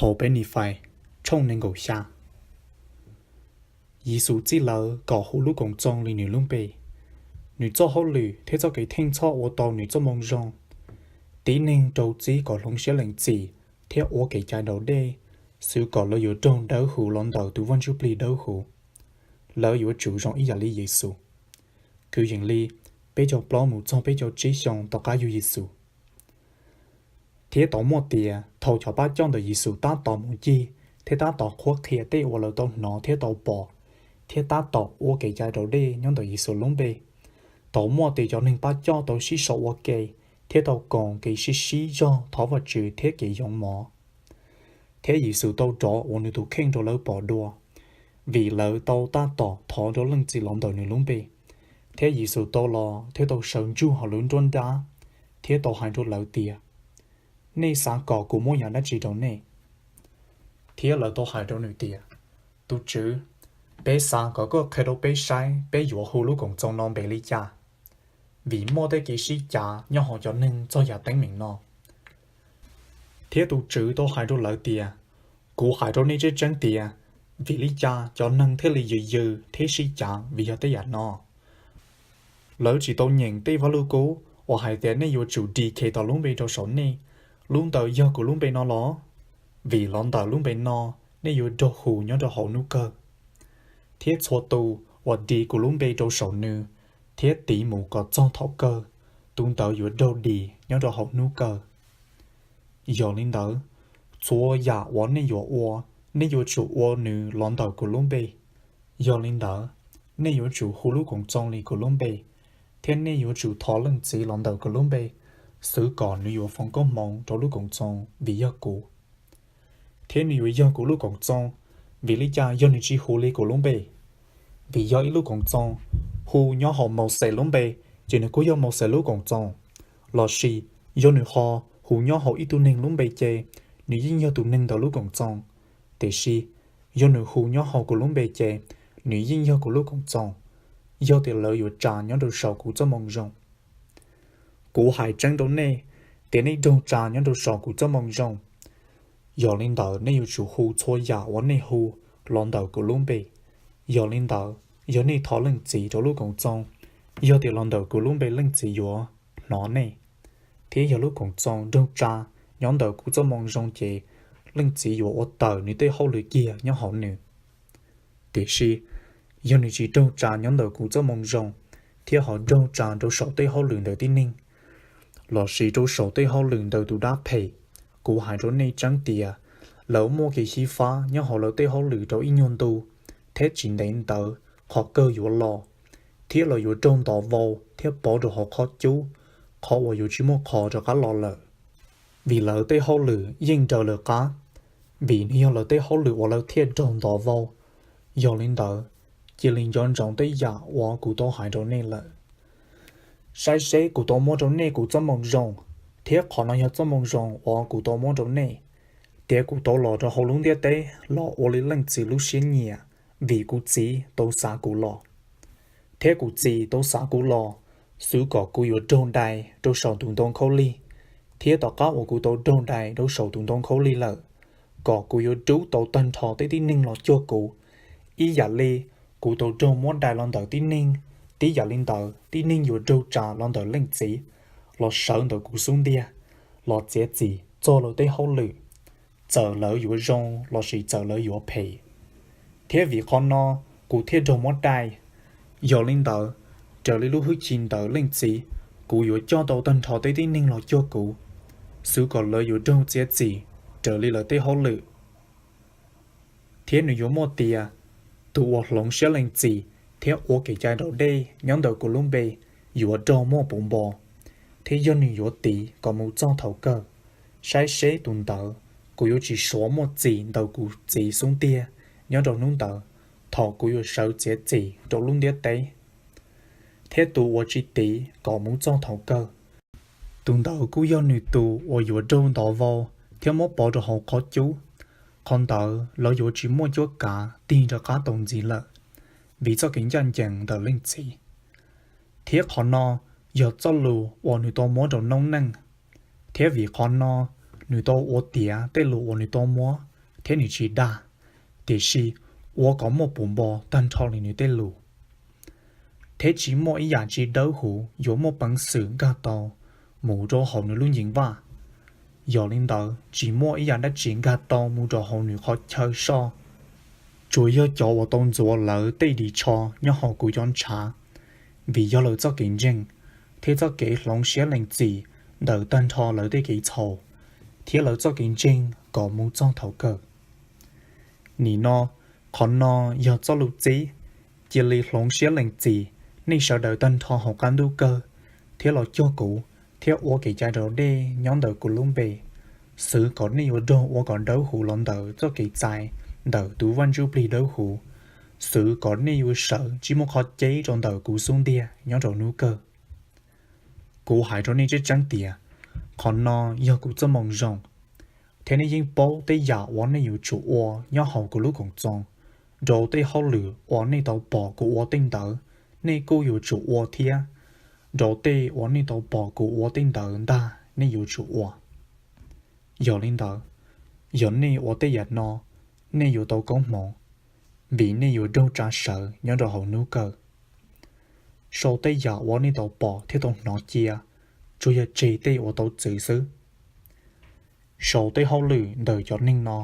Phau Peb Nifais tshooj nees nkaum xya. Yexus txib lawv kom hu lub Koom Txoos li nws lub npe. Nws txoj hauj lwm thiab txoj kev theej txhoj ua tau nws txoj moo zoo. Tib neeg raug txib kom hloov siab lees txim thiab ua kev cai raus dej, xwv kom lawv yuav raug dawb huv los ntawm tus Vaj Ntsuj Plig Dawb Huv. Lawv yuav tsum zoo ib yam li Yexus. Kwv yees li peb caug plaub mus txog peb caug tsib xyoo tom qab yug Yexus. Thiab tau muaj tias thaum cov pab coj ntawm Yexus tab tom mus ncig thiab tab tom qhuab qhia tej uas lawv tau hnov thiab tau pom, thiab tab tom ua kev cai raus dej nyob ntawm Yexus lub npe, tau muaj tias cov neeg pab coj tau sib sau ua ke thiab tau koom kev sib sib zog thov Vajtswv thiab kev yoo mov. Thiab Yexus tau rov ua nws tus kheej rau lawv pom dua, vim lawv tau tab tom thov rau Leej Txiv los ntawm nws lub npe. Thiab Yexus tau los thiab tau sawv ntsug hauv lub nruab nrab, thiab tau hais rau lawv tias, Nej xav kom kuv muab yam dab tsi rau nej? Thiab lawv tau hais rau nws tias, Tus Tswv, peb xav kom koj qhia rau peb saib peb yuav hu lub Koom Txoos no npe li cas, vim muaj tej kev sib cav nyob hauv cov neeg txog yam teeb meem no. Thiab tus Tswv tau hais rau lawv tias, Kuv hais rau nej tseeb tseeb tias, vim li cas cov neeg thiaj li yws yws thiab sib cav vim yog tej yam no? Lawv tsis tau nyeem tej vaj lug kub uas hais tias, Nej yuav tsum ris Khetos lub npe rau saum nej, lub ntawd yog kuv lub npe no los? Vim los ntawm lub npe no nej yuav raug hu nyob rau hauv hnub kawg. Thiab txhua tus uas ris kuv lub npe rau saum nws thiab tiv mus kom txog thaum kawg, tus ntawd yuav raug ris nyob rau hauv hnub kawg. Yog li ntawd, txhua yam uas nej yuav ua, nej yuav tsum ua nws los ntawm kuv lub npe. Yog li ntawd, nej yuav tsum hu lub Koom Txoos li kuv lub npe, thiab nej yuav tsum thov Leej Txiv los ntawm kuv lub npe, xwv kom nws yuav foom koob hmoov rau lub Koom Txoos vim yog kuv. Thiab nws yuav yog kuv lub Koom Txoos. Vim li cas yog nws tsis hu li kuv lub npe? Vim yog ib lub Koom Txoos hu nyob hauv Mauxes lub npe, ces nws kuj yog Mauxes lub Koom Txoos. Lossis yog nws ho hu nyob hauv ib tug neeg lub npe ces nws yeej yog tus neeg ntawd lub Koom Txoos. Tiam sis yog nws hu nyob hauv kuv lub npe ces nws yeej yog kuv lub Koom Txoos, yog tias lawv yuav tsa nyob rau saum kuv txoj moo zoo. Kuv hais tseeb rau nej tias nej raug tsa nyob rau saum kuv txoj moo zoo. Yog li ntawd, nej yuav tsum hu txhua yam uas nej hu los ntawm kuv lub npe. Yog li ntawd, yog nej thov Leej Txiv rau lub Koom Txoos, yog tias los ntawm kuv lub npe Leej Txiv yuav hnov nej. Thiab yog lub Koom Txoos raug tsa nyob ntawm kuv txoj moo zoo ces Leej Txiv yuav ua tawm nws tej hauj lwm kiag nyob hauv nws. Tiam sis yog nws tsis raug tsa nyob ntawm kuv txoj moo zoo, thiab ho raug tsa rau saum tej hauj lwm ntawm tib neeg, lossis rau saum tej hauj lwm ntawm tus dab phem, kuv hais rau nej tseeb tias lawv muaj kev xyiv fab nyob hauv lawv tej hauj lwm rau ib nyuag ntu, thiab tsis ntev ntawd qhov kawg yuav los, thiab lawv yuav raug ntov vau thiab pov rau hauv qhov cub, qhov uas yuav tsis muaj qhov rov qab los lawm. Vim lawv tej hauj lwm yeej raws lawv qab, vim nws yog lawv tej hauj lwm uas lawv thiaj raug ntov vau. Yog li ntawd, cia li nco ntsoov tej yam uas kuv tau hais rau nej lawm. Saib seb, kuv tau muab rau nej kuv txoj moo zoo, thiab qhov no yog txoj moo zoo uas kuv tau muab rau nej, tias kuv tau los rau hauv lub ntiaj teb los ua li Leej Txiv lub siab nyiam, vim kuv Txiv tau xav kuv los. Thiab kuv Txiv tau xav kuv los, xwv kom kuv yuav raug dai rau saum tus ntoo khaub lig, thiab tom qab uas kuv tau raug dai rau saum tus ntoo khaub lig lawm, kom kuv yuav rub tau tag nrho tej tib neeg los cuag kuv, ib yam li kuv tau raug muab dai los ntawm tib neeg. Tib yam li ntawd, tib neeg yuav raug tsa los ntawm Leej Txiv, los sawv ntawm kuv xub ntiag, los txiav txim txog lawv tej hauj lwm, txawm lawv yuav zoo lossis txawm lawv yuav phem. Thiab vim qhov no, kuv thiaj raug muab dai. Yog li ntawd, raws li lub hwj chim ntawm Leej Txiv, kuv yuav coj tau tag nrho tej tib neeg los cuag kuv, xwv kom lawv yuav raug txiav txim raws li lawv tej hauj lwm. Thiab nws yuav muaj tias, tus uas hloov siab lees txim thiab ua kev cai raus dej nyob ntawm kuv lub npe yuav raug muaj puv npo, thiab yog nws yuav tiv kom mus txog thaum kawg, saib seb, tus ntawd kuv yuav tsis suav muaj txim ntawm kuv Txiv xub ntiag nyob rau hnub ntawd, thaum kuv yuav sawv txiav txim rau lub ntiaj teb. Thiab tus uas tsis tiv kom mus txog thaum kawg, tus ntawd kuj yog nws tus uas yuav raug ntov vau thiab muab pov rau hauv qhov cub. Qhov ntawd lawv yuav tsis muaj cuab kav tig rov qab tau ntxiv lawm, vim txoj kev ncaj ncees ntawm Leej Txiv. Thiab qhov no yog txoj lus uas nws tau muab rau noob neej. Thiab vim qhov no, Nws tau ua tiav tej lus uas nws tau muab, thiab nws tsis dag, tiam sis ua kom muaj puv npo tag nrho li nws tej lus. Thiab tsis muaj ib yam tsi dawb huv yuav muaj peev xwm nkag tau mus rau hauv nws lub nceeg vaj. Yog li ntawd, tsis muaj ib yam dab tsi nkag tau mus rau hauv nws qhov chaw soj, tsuas yog cov uas tau ntxuav lawv tej ris tsho nyob hauv kuv cov ntshav, vim yog lawv txoj kev ntseeg thiab txoj kev hloov siab lees txim ntawm tag nrho lawv tej kev txhaum, thiab lawv txoj kev ntseeg kom mus txog thaum kawg. Nim no, qhov no yog txoj lus txib: Cia li hloov siab lees txim, nej sawv daws tag nrho hauv qab ntuj kawg, thiab los cuag kuv, thiab ua kev cai raus dej nyob ntawm kuv lub npe, xwv kom nej yuav raug ua kom dawb huv los ntawm txoj kev txais ntawm tus Vaj Ntsuj Plig Dawb Huv, xwv kom nej yuav sawv tsis muaj qhov ceb rau ntawm kuv xub ntiag nyob rau hnub kawg. Kuv hais rau nej tseeb tseeb tias, qhov no yog kuv txoj moo zoo. Thiab nej yeej paub tej yam uas nej yuav tsum ua nyob hauv kuv lub Koom Txoos. Rau tej hauj lwm uas nej tau pom kuv ua tej ntawd, nej kuj yuav tsum ua thiab. Rau tej uas nej tau pom kuv ua tej ntawd ntag nej yuav tsum ua. Yog li ntawd, yog nej ua tej yam no, nej yuav tau koob hmoov, vim nej yuav raug tsa sawv nyob rau hauv hnub kawg. Sau tej yam uas nej tau pom thiab tau hnov cia, tsuas yog tseg tej uas tau txwv xwb. Sau tej hauj lwm ntawm cov neeg no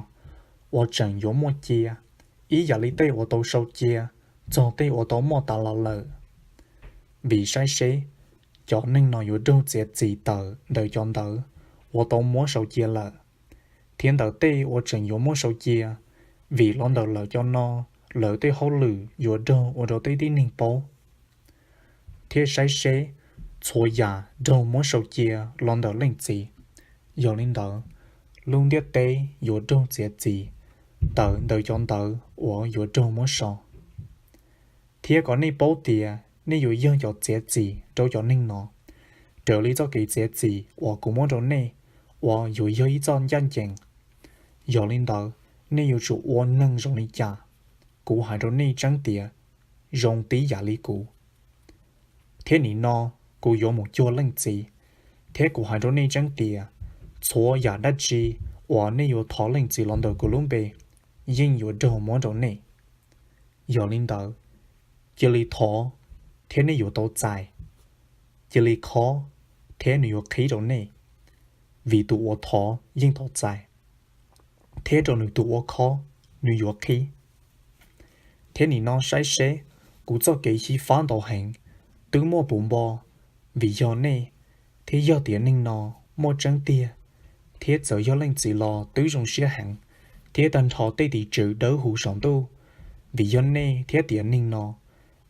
uas tseem yuav muaj cia, ib yam li tej uas tau sau cia txog tej uas tau muaj tas los lawm. Vim saib seb, cov neeg no yuav raug txiav txim tawm ntawm cov ntawd uas tau muab sau cia lawm, thiab ntawm tej uas tseem yuav muab sau cia, vim los ntawm lawv cov no, lawv tej hauj lwm yuav raug ua rau tej tib neeg paub. Thiab saib seb, txhua yam raug muab sau cia los ntawm Leej Txiv. Yog li ntawd, lub ntiaj teb yuav raug txiav txim tawm ntawm cov ntawd uas yuav raug muab sau. Thiab kom nej paub tias nej yuav yog cov txiav txim rau cov neeg no, raws li txoj kev txiav txim uas kuv muab rau nej, uas yuav yog ib txoj ncaj ncees. Yog li ntawd, nej yuav tsum ua neeg zoo li cas? Kuv hais rau nej tseeb tias, zoo tib yam li kuv. Thiab nim no kuv yuav mus cuag Leej Txiv, thiab kuv hais rau nej tseeb tias, txhua yam dab tsi uas nej yuav thov Leej Txiv los ntawm kuv lub npe, yeej yuav raug muab rau nej. Yog li ntawd, cia li thov, thiab nej yuav tau txais; cia li khob, thiab nws yuav qhib rau nej. Vim tus uas thov yeej tau txais, thiab rau nws tus uas khob, nws yuav qhib. Thiab nim no saib seb, kuv txoj kev xyiv fab ntau heev, twb muaj puv npo, vim yog nej, thiab yog tias neej no muaj tseeb tiag, thiab txawm yog Leej Txiv los twb zoo siab heev, thiab tag nrho tej tim tswv dawb huv saum ntuj, vim yog nej thiab tiam neeg no,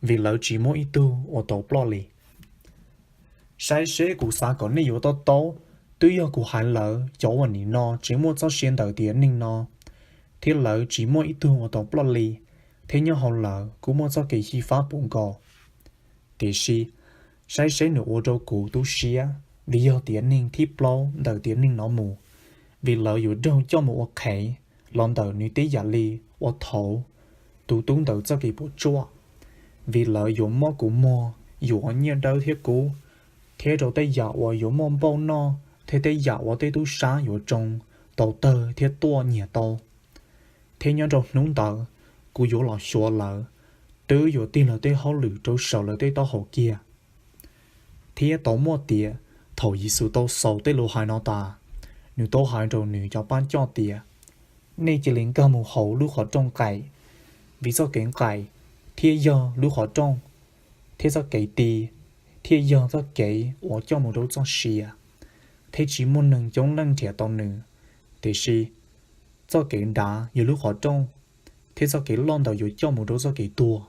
vim lawv tsis muaj ib tug uas tau ploj li. Saib seb, kuv xav kom nej yuav to taub, twb yog kuv hais lawv cov uas nim no tseem muaj txoj sia ntawm tiam neeg no, thiab lawv tsis muaj ib tug uas tau ploj li, thiab nyob hauv lawv kuj muaj txoj kev xyiv fab puv nkaus. Tiam sis, saib seb, nws ua rau kuv tu siab, vim yog tiam neeg thib plaub ntawm tiam neeg no mus, vim lawv yuav raug coj mus ua qhev los ntawm nws tib yam li uas thaud tus tub ntawd txoj kev puas tsuaj. Vim lawv yuav mob kuv muag yuav nyiaj dawb thiab kub, thiab rau tej yam uas yuav muaj npauj noj thiab tej yam uas tej tub sab yuav tsoo tau tawg thiab tuaj nyiag tau. Thiab nyob rau hnub ntawd, kuv yuav los xyuas lawv, twb yuav tig lawv tej hauj lwm rau saum lawv tej taub hau kiag. Thiab tau muaj tias, thaum Yexus tau xaus tej lus hais no tas, nws tau hais rau nws cov pab coj tias, Nej cia li nkag mus hauv lub qhov rooj nqaim, vim txoj kev nqaim thiaj yog lub qhov rooj, thiab txoj kev ti thiaj yog txoj kev uas coj mus rau txoj sia, thiab tsis muaj neeg coob leej nrhiav tau nws. Tiam sis, txoj kev dav yog lub qhov rooj, thiab txoj kev loj ntawd yuav coj mus rau txoj kev tuag,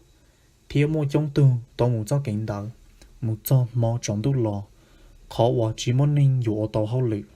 thiab muaj coob tug tau mus txoj kev ntawd, mus txog hmo tsaus ntuj los, qhov uas tsis muaj neeg yuav ua tau hauj lwm.